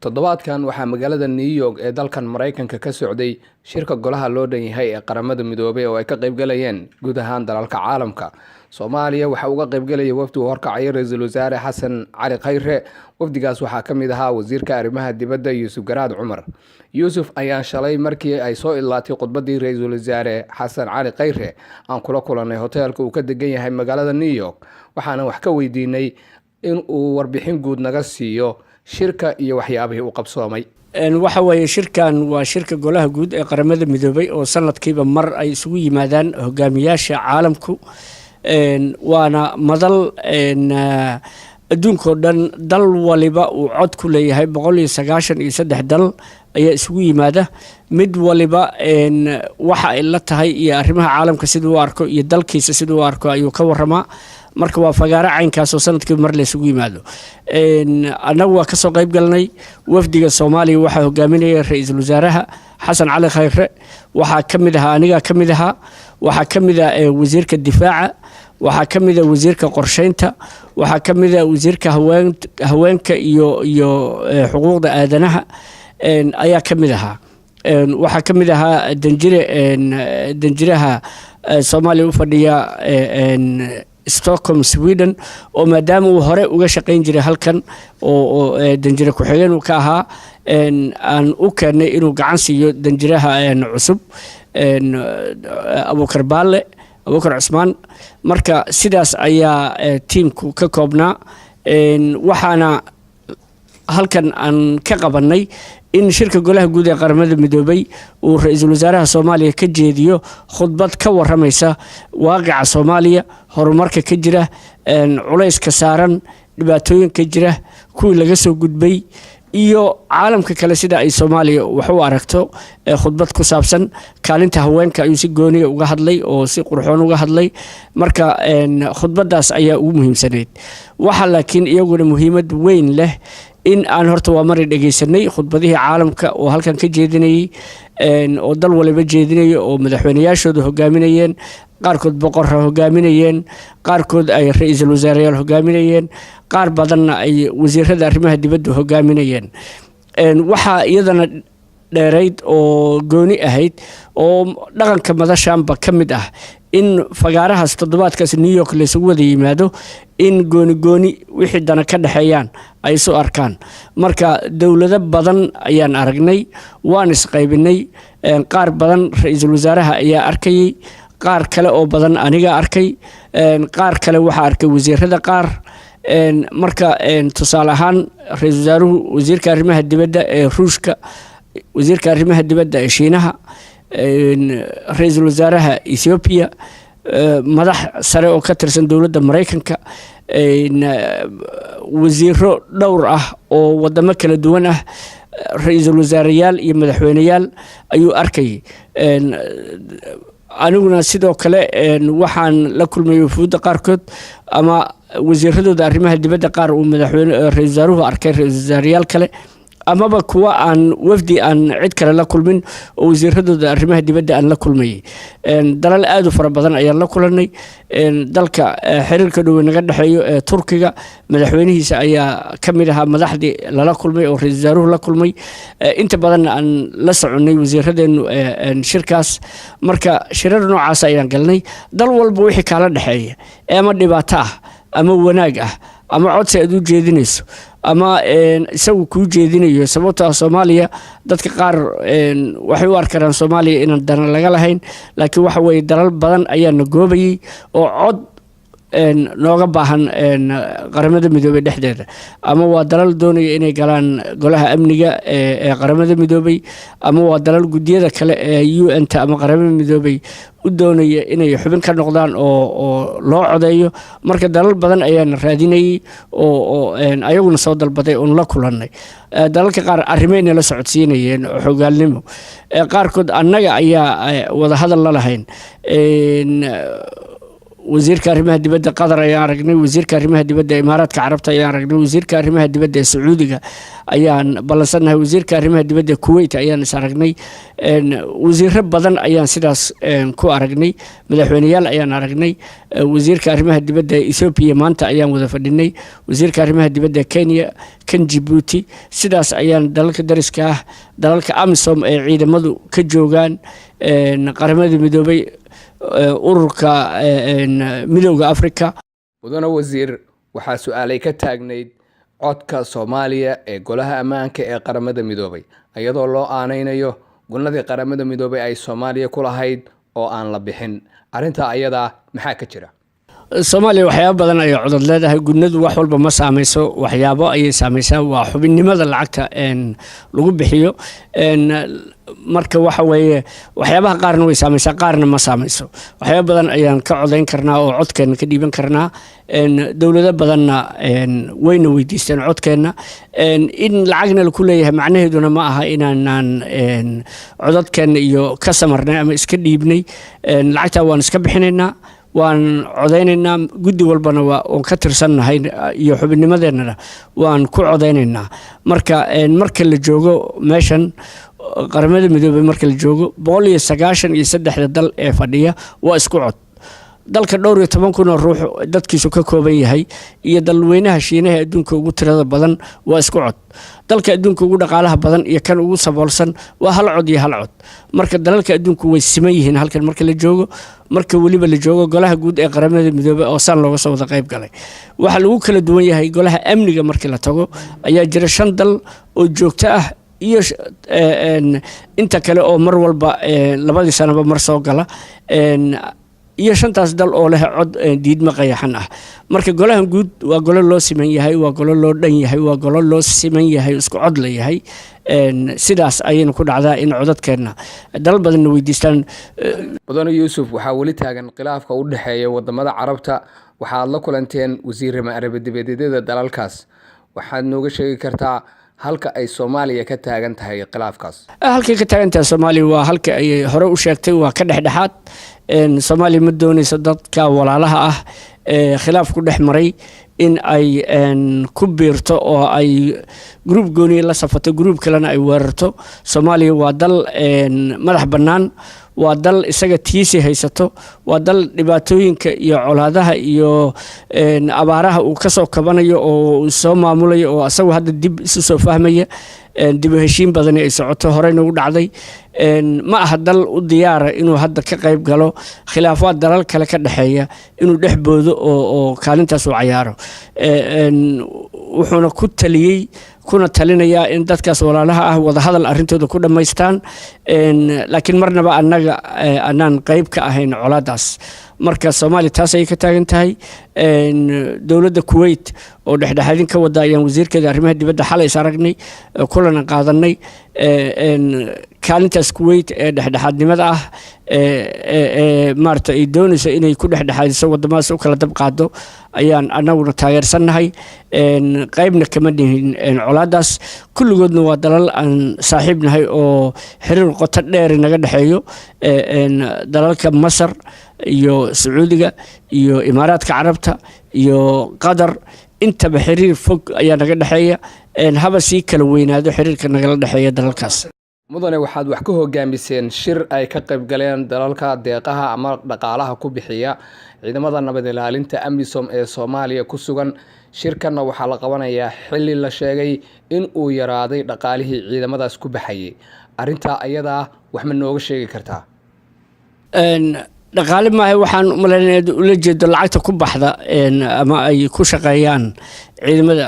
Toddobaadkan waxaa magaalada New York ee dalkan Maraykanka ka socday shirka golaha loo dhan yahay ee Qaramada Midoobay oo ay ka qaybgalayeen guud ahaan dalalka caalamka. Soomaaliya waxaa uga qaybgalaya wafdi uu horkacaya Ra-iisul Wasaare Xasan Cali Khayre. Wafdigaas waxaa ka mid ahaa Wasiirka Arrimaha Dibadda Yuusuf Garaad Cumar. Yuusuf ayaan shalay markii ay soo idlaatay khudbadii Ra-iisul Wasaare Xasan Cali Khayre aan kula kulanay hoteelka uu ka degan yahay magaalada New York, waxaana wax ka weydiinay in uu warbixin guud naga siiyo shirka iyo waxyaabihii uu qabsoomay. Waxa weeye, shirkan waa shirka golaha guud ee Qaramada Midoobay oo sanadkiiba mar ay isugu yimaadaan hogaamiyaasha caalamku, waana madal adduunkao dhan dal waliba uu cod ku leeyahay. 193 dal ayaa isugu yimaada, mid waliba waxa ay la tahay iyo arrimaha caalamka siduu u arko iyo dalkiisa siduu u arko ayuu ka waramaa. Marka waa fagaaro caynkaas oo sanadkiiba mar la isugu yimaado. Annagu waa kasoo qayb galnay. Wafdiga Soomaaliya waxaa hogaaminaya Ra-iisul Wasaaraha Xasan Cali Khayre. Waxaa ka mid ahaa, anigaa ka mid ahaa, waxaa ka mid ah wasiirka difaaca, waxaa ka mid a wasiirka qorsheynta, waxaa ka mid a wasiirka haweenka iyo xuquuqda aadanaha ayaa ka mid ahaa. Waxaa ka mid ahaa danjiraha Soomaaliya u fadhiya Stockholm, Sweden, oo maadaama uu hore uga shaqayn jiray halkan oo danjire ku-xigeen uu ka ahaa, aan u keennay inuu gacan siiyo danjiraha cusub, Abuukar Baalle, Abuukar Cusmaan. Marka sidaas ayaa tiimku ka koobnaa. Waxaana halkan aan ka qabanay in shirka golaha guud ee Qaramada Midoobay uu Ra-iisul Wasaaraha Soomaaliya ka jeediyo khudbad ka waramaysa waaqica Soomaaliya, horumarka ka jira, culayska saaran, dhibaatooyinka jira, kuwii laga soo gudbay iyo caalamka kale sida ay Soomaaliya wax u aragto. Khudbad ku saabsan kaalinta haweenka ayuu si gooniya uga hadlay oo si qurxoon uga hadlay. Marka khudbadaas ayaa ugu muhiimsanayd. Waxa laakiin iyaguna muhiimad weyn leh in aan horta waa mari dhegeysanay khudbadihii caalamka oo halkan ka jeedinayay oo dal waliba jeedinaya oo madaxweyneyaashooda hogaaminayeen, qaarkood boqorra hogaaminayeen, qaarkood ay ra-iisul wasaareyaal hogaaminayeen, qaar badanna ay wasiirada arrimaha dibadda hogaaminayeen. Waxaa iyadana dheerayd oo gooni ahayd oo dhaqanka madashanba ka mid ah in fagaarahaas toddobaadkaas New York laysugu wada yimaado in gooni gooni wixii dana ka dhexeeyaan ay isu arkaan. Marka dowlado badan ayaan aragnay, waan isqaybinay. Qaar badan ra-iisul wasaaraha ayaa arkayay, qaar kale oo badan aniga arkay, qaar kale waxaa arkay wasiirada qaar. Marka tusaale ahaan ra-iisul wasaaruhu wasiirka arrimaha dibadda ee Ruushka, wasiirka arrimaha dibadda ee Shiinaha, ra-iisul wasaaraha Ethoobiya, madax sare oo ka tirsan dowladda Maraykanka, wasiiro dhowr ah oo wadamo kala duwan ah, ra-iisul wasaareyaal iyo madaxweyneyaal ayuu arkayay. Aniguna sidoo kale waxaan la kulmay wafuudda qaarkood ama wasiiradooda arrimaha dibadda qaar uu madaxweyne ra-isul wasaaruhu arkay, ra-isul wasaareyaal kale amaba kuwa aan wafdi aan cid kale la kulmin oo wasiiradooda arrimaha dibadda aan la kulmayay. Dalal aada u fara badan ayaan la kulanay. Dalka xiriirka dhowe naga dhexeeyo ee Turkiga, madaxweynihiisa ayaa ka mid ahaa madaxdii lala kulmay oo ra-isul wasaaruhu la kulmay. Inta badanna aan la soconay wasiiradeenu shirkaas. Marka shirar noocaas ayaan galnay. Dal walba wixii kaala dhexeeya ee ama dhibaato ah ama wanaag ah ama codsi aad u jeedinayso ama isagu kuu jeedinayo, sababtoo ah Soomaaliya dadka qaar waxay u arkaraan Soomaaliya inaan dana laga lahayn, laakiin waxa weeye dalal badan ayaa na goobayay oo cod nooga baahan Qaramada Midoobey dhexdeeda, ama waa dalal doonaya inay galaan Golaha Amniga ee Qaramada Midoobey, ama waa dalal guddiyada kale ee UN-ta ama Qaramada Midoobey u doonaya inay xubin ka noqdaan oo loo codeeyo. Marka dalal badan ayaana raadinayay oo ayaguna soo dalbaday oon la kulannay. Dalalka qaar arrimayna la socodsiinayeen xogaalnimo, qaarkood annaga ayaa wadahadal la lahayn. Wasiirka arrimaha dibadda Qatar ayaan aragnay, wasiirka arrimaha dibadda Imaaraadka Carabta ayaan aragnay, wasiirka arrimaha dibadda ee Sacuudiga ayaan ballansannahay, wasiirka arrimaha dibadda ee Kuwait ayaan is aragnay. Wasiiro badan ayaan sidaas ku aragnay, madaxweyneyaal ayaan aragnay. Wasiirka arrimaha dibadda ee Ethoobiya maanta ayaan wada fadhinay, wasiirka arrimaha dibadda ee Kenya, kan Jibuuti. Sidaas ayaan dalalka dariska ah, dalalka AMISOM ee ciidamadu ka joogaan, Qaramada Midoobay, Ururka Midowda Africa. Mudane wasiir, waxaa su-aalay ka taagnayd codka Soomaaliya ee Golaha Ammaanka ee Qaramada Midoobay, iyadoo loo aaneynayo gunadii Qaramada Midoobay ay Soomaaliya ku lahayd oo aan la bixin. Arrintaa ayadaa maxaa ka jira? Soomaaliya waxyaabo badan ayay codod leedahay. Gunadu wax walba ma saameyso, waxyaabo ayay saameysaa. Waa xubinnimada lacagta lagu bixiyo. Marka waxa weeye, waxyaabaha qaarna way saameysaa, qaarna ma saameyso. Waxyaabo badan ayaan ka codayn karnaa oo codkeenna ka dhiiban karnaa. Dowlado badanna wayna weydiisteen codkeenna. In lacagna laku leeyahay macnaheeduna ma aha inaanaan codadkeenna iyo ka samarnay ama iska dhiibnay. Lacagtaa waan iska bixinaynaa, waan codaynaynaa, guddi walbana waan ka tirsannahay iyo xubinnimadeennana waan ku codaynaynaa. Marka marka la joogo meeshan Qaramada Midoobey, marka la joogo, 193-da dal ee fadhiya waa isku cod. Dalka dhowr iyo toban kun oo ruux dadkiisu ka kooban yahay iyo dalweynaha Shiinaha adduunka ugu tirada badan waa isku cod. Dalka adduunka ugu dhaqaalaha badan iyo kan ugu saboolsan waa hal cod iyo hal cod. Marka dalalka adduunku way siman yihiin halkan marka la joogo, marka weliba la joogo Golaha Guud ee Qaramada Midoobey oo saan looga soo wada qayb galay. Waxaa lagu kala duwan yahay Golaha Amniga markii la tago ayaa jira shan dal oo joogto ah iyo inta kale oo mar walba 2dii sanaba mar soo gala, iyo shantaas dal oo leh cod diidmo qayaxan ah. Marka golahan guud waa golo loo siman yahay, waa golo loo dhan yahay, waa golo loo siman yahay, isku cod la yahay. Sidaas ayayna ku dhacdaa in codadkeenna dalal badanna weydiistaan. Mudane Yuusuf, waxaa weli taagan khilaafka u dhexeeya wadamada Carabta. Waxaad la kulanteen wasiirama arrimo-dibadeedyada dalalkaas. Waxaad nooga sheegi kartaa halka ay Soomaaliya ka taagan tahay khilaafkaas? Halkay ka taagan tahay Soomaaliya waa halka ay hore u sheegtay, waa ka dhexdhexaad. Soomaaliya ma dooneyso dadka walaalaha ah ee khilaaf ku dhex maray in ay ku biirto oo ay group gooniya la safato, group kalena ay weerarto. Soomaaliya waa dal madax bannaan, waa dal isaga tiisi haysato, waa dal dhibaatooyinka iyo colaadaha iyo abaaraha uu kasoo kabanayo oo uu soo maamulayo, oo isagu hadda dib isu soo fahmaya, dib u heshiin badani ay socoto, horeyna u dhacday. Ma aha dal u diyaara inuu hadda ka qayb galo khilaafaad dalal kale ka dhexeeya, inuu dhex boodo oo kaalintaas uu cayaaro. Wuxuuna ku taliyey kuna talinayaa in dadkaas walaalaha ah wadahadal arrintooda ku dhammaystaan, laakiin marnaba annaga anaan qayb ka ahayn colaadaas. Marka Soomaaliya taas ayay ka taagan tahay. Dowladda Kuwait oo dhexdhexaadin ka wada ayaan wasiirkeeda arrimaha dibadda xalay is aragnay, kulana qaadanay. Kaalintaas Kuwait ee dhexdhexaadnimada ah ee maarata ay doonayso inay ku dhexdhexaadiso wadamadaas u kala dab qaado ayaan annaguna taageersannahay. Qaybna kama nihin colaadaas. Kulligoodna waa dalal aan saaxiib nahay oo xiriir qoto dheer naga dhexeeyo, dalalka Masar iyo Sacuudiga iyo Imaaraadka Carabta iyo Qatar intaba xiriir fog ayaa naga dhexeeya. Haba sii kala weynaado xiriirka nagala dhexeeya dalalkaas. Mudane, waxaad wax ka hogaamiseen shir ay ka qayb galeen dalalka deeqaha ama dhaqaalaha ku bixiya ciidamada nabad ilaalinta AMISOM ee Soomaaliya ku sugan. Shirkanna waxaa la qabanayaa xilli la sheegay in uu yaraaday dhaqaalihii ciidamadaas ku baxayay. Arrintaa ayadaa wax ma nooga sheegi kartaa? Dhaqaale maaha, waxaan umalaynaya ula jeedo lacagta ku baxda ama ay ku shaqeeyaan ciidamada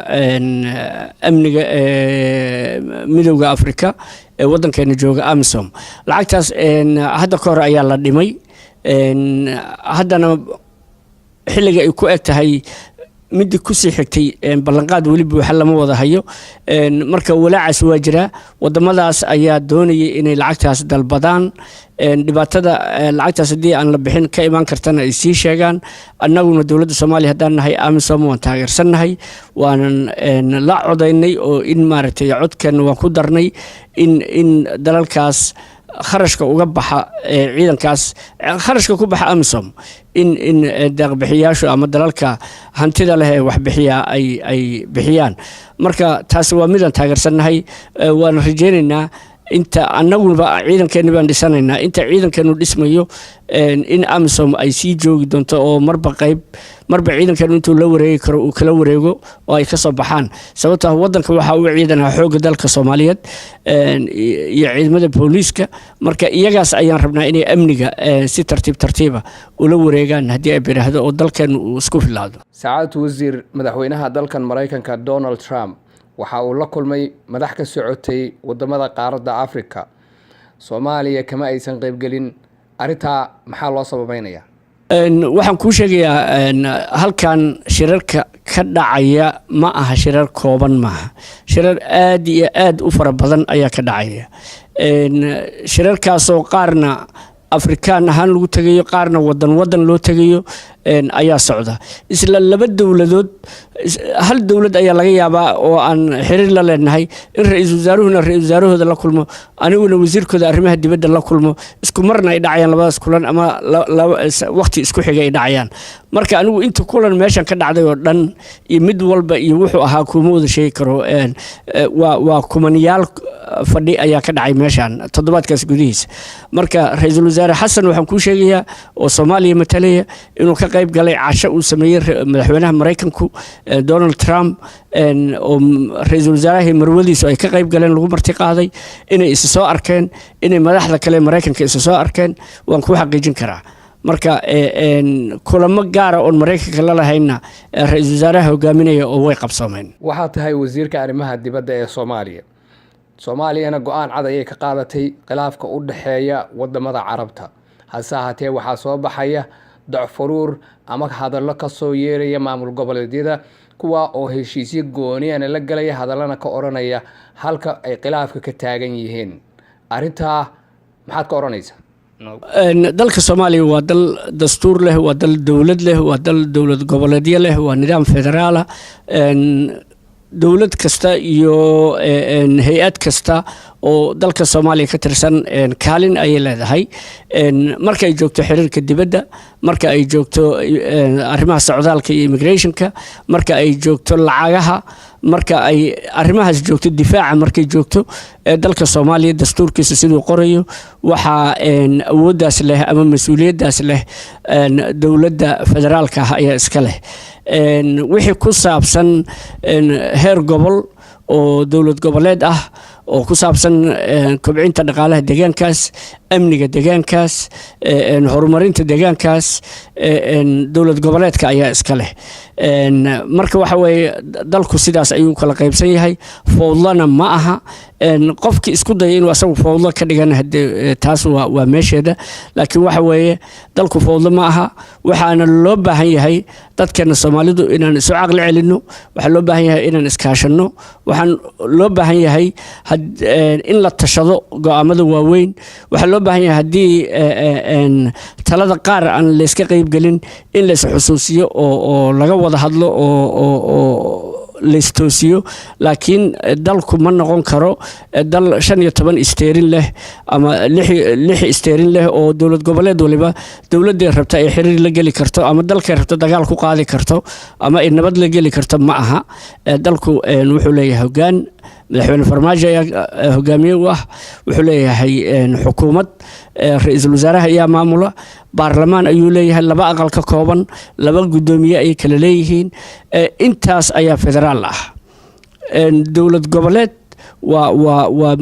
amniga ee Midowda Africa ee waddankeena jooga, AMISOM. Lacagtaas hadda ka hor ayaa la dhimay. Haddana xilliga ay ku eg tahay midii kusii xigtay ballanqaad weli buuxa lama wada hayo. Marka walaacaas waa jiraa. Wadamadaas ayaa doonayay inay lacagtaas dalbadaan, dhibaatada lacagtaas haddii aan la bixin ka imaan kartana ay sii sheegaan. Annaguna dowladda Soomaaliya haddaan nahay, AMISOM waan taageersannahay, waanan la codaynay oo in maaragtay codkeenna waan ku darnay in dalalkaas Kharashka uga baxa ciidankaas, kharashka ku baxa AMISOM, in deeqbixiyaashu ama dalalka hantida leh ee waxbixiyaa ay bixiyaan. Marka taasi waa midaan taageersannahay, waana rajeynaynaa inta annaguba ciidankeeni baan dhisanaynaa, inta ciidankeenu dhismayo in AMISOM ay sii joogi doonto, oo marba qayb, marba ciidankeenu intuu la wareegi karo uu kala wareego oo ay kasoo baxaan, sababtoo ah wadanka waxaa u ciidanaha xoogga dalka Soomaaliyeed iyo ciidamada booliiska. Marka iyagaas ayaan rabnaa inay amniga si tartiib tartiiba ula wareegaan haddii ay biraahdo, oo dalkeenu uu isku filaado. Sacaadatu wasiir, madaxweynaha dalkan Maraykanka Donald Trump waxa uu la kulmay madax ka socotay wadamada qaaradda Africa. Soomaaliya kama aysan qeybgelin. Arrintaa maxaa loo sababeynaya? Waxaan kuu sheegayaa, halkan shirarka ka dhacaya ma aha shirar kooban, maaha. Shirar aad iyo aad u fara badan ayaa ka dhacaya, shirarkaasoo qaarna Afrikaan ahaan lagu tegayo, qaarna wadan wadan loo tegayo ayaa socda. Isla laba dowladood, hal dowlad ayaa laga yaabaa oo aan xiriir la leenahay in ra-iisul wasaaruhuna ra-isul wasaarahooda la kulmo, aniguna wasiirkooda arrimaha dibadda la kulmo, isku marna ay dhacayaan labadaas kulan ama waqti isku xiga ay dhacayaan. Marka anigu inta kulan meeshan ka dhacday oo dhan iyo mid walba iyo wuxuu ahaa kuma wada sheegi karo. Waa kumaniyaal fadhi ayaa ka dhacay meeshan toddobaadkaas gudihiisa. Marka ra-iisul wasaare Xasan waxaan kuu sheegayaa, oo Soomaaliya matalaya, inuu ka qayb galay casho uu sameeyey madaxweynaha Maraykanku Donald Trump, oo ra-iisul wasaarahii marwadiisu ay ka qayb galeen, lagu marti qaaday, inay isa soo arkeen, inay madaxda kale Maraykanka isa soo arkeen, waan kuu xaqiijin karaa. Marka kulamo gaara oon Maraykanka la lahayna ra-iisul wasaaraha hogaaminaya oo way qabsoomeen. Waxaa tahay wasiirka arrimaha dibadda ee Soomaaliya. Soomaaliyana go-aan cad ayay ka qaadatay khilaafka u dhexeeya wadamada Carabta. Hase ahaatee, waxaa soo baxaya docfaruur ama hadallo kasoo yeeraya maamul goboleedyada, kuwa oo heshiisyo gooniyana la galaya, hadallana ka odhanaya halka ay khilaafka ka taagan yihiin. Arrintaa maxaad ka odhanaysaa? Dalka Soomaaliya waa dal dastuur leh, waa dal dowlad leh, waa dal dowlad goboleedyo leh, waa nidaam federaala. Dowlad kasta iyo hay-ad kasta oo dalka Soomaaliya ka tirsan kaalin ayay leedahay marka ay joogto xiriirka dibadda, marka ay joogto arrimaha socdaalka iyo immigrationka, marka ay joogto lacagaha, marka ay arrimahaas joogto difaaca. Markay joogto dalka Soomaaliya, dastuurkiisa siduu qorayo, waxaa awooddaas leh ama mas-uuliyaddaas leh dowladda federaalka ah ayaa iska leh. Wixii ku saabsan heer gobol oo dowlad goboleed ah, oo ku saabsan kobcinta dhaqaalaha deegaankaas, amniga deegaankaas, horumarinta deegaankaas, dowlad goboleedka ayaa iska leh. Marka waxa weeye, dalku sidaas ayuu kala qaybsan yahay, fowdlana ma aha. Qofkii isku daya inuu asagu fowdlo ka dhigan hadee, taas waa meesheeda, laakiin waxa weeye, dalku fowdlo ma aha. Waxaana loo baahan yahay dadkeena Soomaalidu inaan isu caqli celinno. Waxaa loo baahan yahay inaan iskaashanno. Waxaan loo baahan yahay in la tashado go-aamada waaweyn. Waxaa loo baahan yahay haddii talada qaar aan layska qeybgelin in lays xusuusiyo oo laga wada hadlo oo laystoosiyo. Laakiin dalku ma noqon karo dal 15 isteerin leh ama lix isteerin leh, oo dowlad goboleed waliba dowladday rabta ay xiriir la geli karto, ama dalkay rabto dagaal ku qaadi karto, ama ay nabad la geli karto. Ma aha. Dalku wuxuu leeyahay hoggaan. Madaxweyne Farmaajo ayaa hogaamiye u ah. Wuxuu leeyahay xukuumad, ra-iisul wasaaraha ayaa maamula. Baarlamaan ayuu leeyahay, laba aqal ka kooban, laba guddoomiye ayay kala leeyihiin. Intaas ayaa federaal ah. Dowlad goboleed waa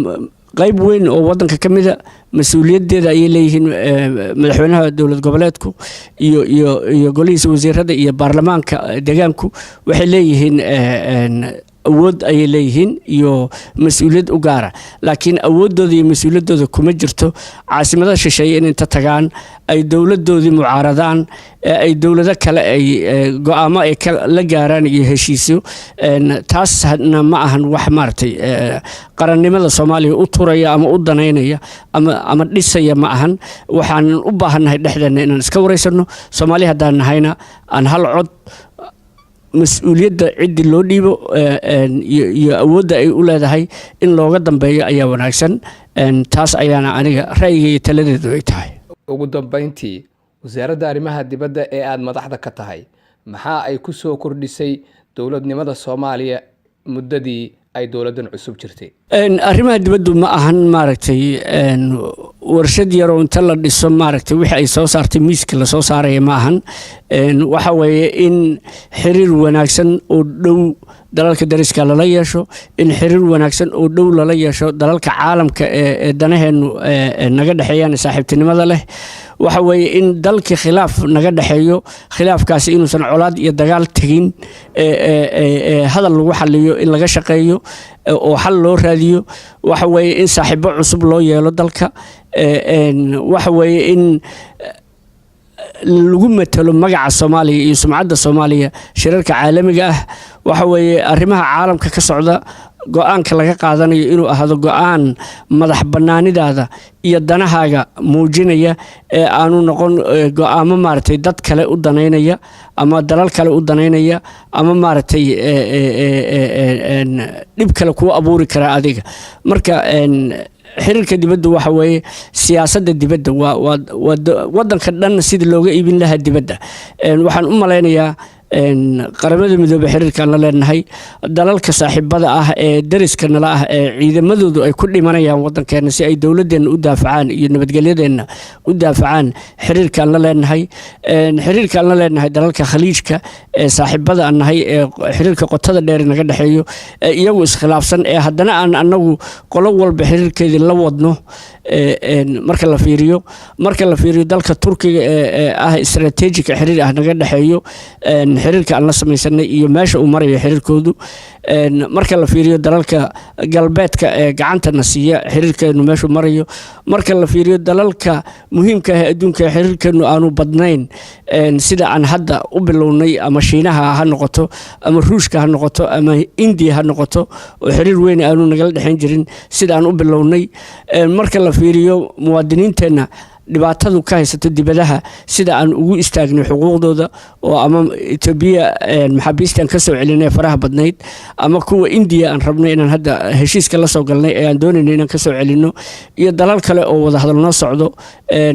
qayb weyn oo wadanka ka mida. Mas-uuliyaddeeda ayay leeyihiin madaxweynaha dowlad goboleedku iyo golihiisa wasiirada iyo baarlamaanka deegaanku. Waxay leeyihiin awood ayay leeyihiin iyo mas-uuliyad u gaara, laakiin awooddooda iyo mas-uuliyaddooda kuma jirto caasimada shisheeye in inta tagaan ay dowladoodii mucaaradaan, ay dowlado kale ay go-aamo ay la gaaraan iyo heshiisyo. Taasna ma ahan wax maaragtay qarannimada Soomaaliya u turaya ama u danaynaya ama dhisaya ma ahan. Waxaan u baahannahay dhexdeenna inaan iska wareysano. Soomaaliya haddaan nahayna, aan hal cod, mas-uuliyadda ciddii loo dhiibo iyo awoodda ay u leedahay in looga dambeeyo ayaa wanaagsan. Taas ayaana aniga ra'yigaiyo taladeedu ay tahay. Ugu dambeyntii, Wasaaradda Arrimaha Dibadda ee aada madaxda ka tahay maxaa ay ku soo kordhisay dowladnimada Soomaaliya muddadii ay dowladdan cusub jirtay? Arrimaha dibaddu ma ahan, maaragtay, warshad yaroo inta la dhiso, maaragtay, wixii ay soo saartay miiska lasoo saaraya ma ahan. Waxa weeye in xiriir wanaagsan oo dhow dalalka dariska lala yeesho, in xiriir wanaagsan oo dhow lala yeesho dalalka caalamka ee danaheennu naga dhexeeyaan, saaxiibtinimada leh. Waxa weeye in dalkii khilaaf naga dhexeeyo, khilaafkaasi inuusan colaad iyo dagaal tegin, hadal lagu xaliyo, in laga shaqeeyo oo xal loo raadiyo. Waxa weeye in saaxiibo cusub loo yeelo dalka. Waxa weeye in lagu matalo magaca Soomaaliya iyo sumcadda Soomaaliya shirarka caalamiga ah. Waxa weeye arrimaha caalamka ka socda go-aanka laga qaadanayo inuu ahaado go-aan madax bannaanidaada iyo danahaaga muujinaya, ee aanu noqon go-aamo, maaragtay, dad kale u danaynaya ama dalal kale u danaynaya ama, maaragtay, dhib kale kuu abuuri kara adiga. Marka xiriirka dibadda waxa weeye siyaasadda dibadda, waa wadanka dhan sidii looga iibin lahaa dibadda. Waxaan u malaynayaa Qaramada Midoobey xiriirkaan la leenahay, dalalka saaxiibada ah ee dariska nala ah ee ciidamadoodu ay ku dhimanayaan wadankeena si ay dowladeenna u daafacaan iyo nabadgelyadeenna u daafacaan, xiriirkaan la leenahay, xiriirkaan la leenahay dalalka Khaliijka ee saaxiibada aan nahay, ee xiriirka qotada dheer naga dhexeeyo, ee iyagu iskhilaafsan, ee haddana aan anagu qolo walba xiriirkeedii la wadno. Marka la fiiriyo dalka Turkiga ee ah istaraatiijika xiriir ah naga dhexeeyo, xiriirka aan la samaysanay iyo meesha uu marayo xiriirkoodu. Marka la fiiriyo dalalka galbeedka ee gacantana siiya, xiriirkeenu meeshuu marayo. Marka la fiiriyo dalalka muhiimka ah ee adduunka xiriirkeenu aanu badnayn sida aan hadda u bilownay, ama Shiinaha ha noqoto ama Ruushka ha noqoto ama Indiya ha noqoto, oo xiriir weyn aanu nagala dhexayn jirin, sida aan u bilownay. Marka la fiiriyo muwaadiniinteenna dhibaatadu ka haysato dibadaha, sida aan ugu istaagnay xuquuqdooda, oo ama Etoobiya maxaabiistaan ka soo celinay faraha badnayd, ama kuwa Indiya aan rabnay inaan hadda heshiiska la soo galnay ee aan doonayno inaan ka soo celinno, iyo dalal kale oo wadahadal noo socdo.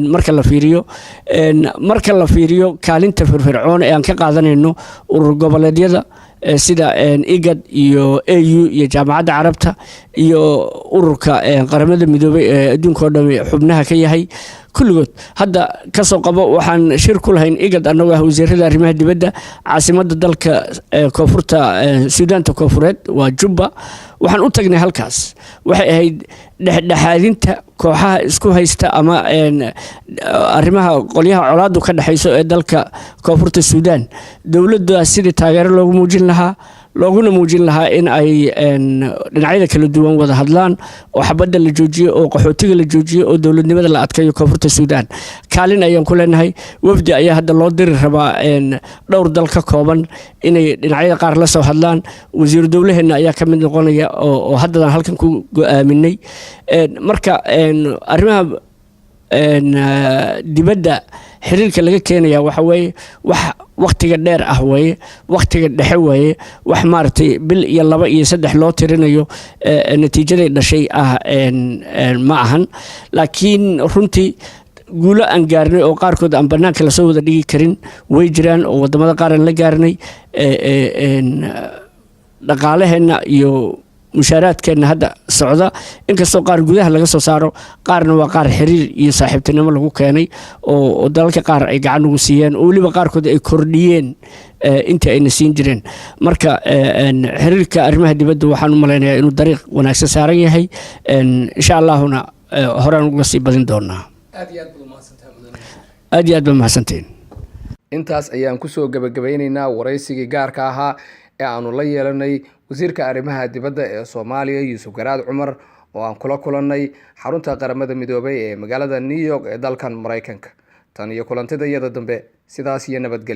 Marka la fiiriyo kaalinta firfircoon ee aan ka qaadanayno urur goboleedyada sida IGAD iyo AU iyo Jaamacadda Carabta iyo ururka Qaramada Midoobay ee adduunka oo dhan xubnaha ka yahay kulligood. Hadda kasoo qabo, waxaan shir ku lahayn IGAD annagoo ah wasiirada arrimaha dibadda caasimadda dalka koonfurta Suudaanta Koonfureed, waa Jubba. Waxaan u tagnay halkaas waxay ahayd dhexdhexaadinta kooxaha isku haysta ama arrimaha qolyaha colaadu ka dhexayso ee dalka Koonfurta Suudaan, dowladda sidii taageero loogu muujin lahaa, looguna muujin lahaa in ay dhinacyada kala duwan wada hadlaan oo xabadda la joojiyo oo qaxootiga la joojiyo oo dowladnimada la adkeeyo Koonfurta Suudaan. Kaalin ayaan ku leenahay. Wafdi ayaa hadda loo diri rabaa dhowr dal ka kooban inay dhinacyada qaar la soo hadlaan. Wasiiru dowlaheenna ayaa ka mid noqonaya oo haddadan halkan ku go-aaminay. Marka arrimaha dibadda xiriirka laga keenaya waxa weeye wax waktiga dheer ah weeye, waktiga dhexe weeye, wax, maaragtay, bil iyo laba iyo saddex loo tirinayo natiijaday dhashay ah ma ahan. Laakiin runtii guulo aan gaarnay oo qaarkood aan banaanka lasoo wada dhigi karin way jiraan, oo wadamada qaar aan la gaarnay. Dhaqaalaheenna iyo mushaaraadkeenna hadda socda, inkastoo qaar gudaha laga soo saaro, qaarna waa qaar xiriir iyo saaxiibtinimo lagu keenay oo dalalka qaar ay gacan ugu siiyeen, oo weliba qaarkood ay kordhiyeen intii ayna siin jireen. Marka xiriirka arrimaha dibadda waxaan u malaynayaa inuu dariiq wanaagsan saaran yahay, insha Allahuna horaan uga sii badin doonaa. Aad iyo aad baad umahadsantahay, mudane. Aad iyo aad baa mahadsantihiin. Intaas ayaan kusoo gebagabeyneynaa waraysigii gaarka ahaa ee aanu la yeelanay wasiirka arrimaha dibadda ee Soomaaliya, Yuusuf Garaad Cumar, oo aan kula kulannay xarunta Qaramada Midoobay ee magaalada New York ee dalkan Maraykanka. Tan iyo kulantida iyada dambe, sidaas iyo nabadgelyo.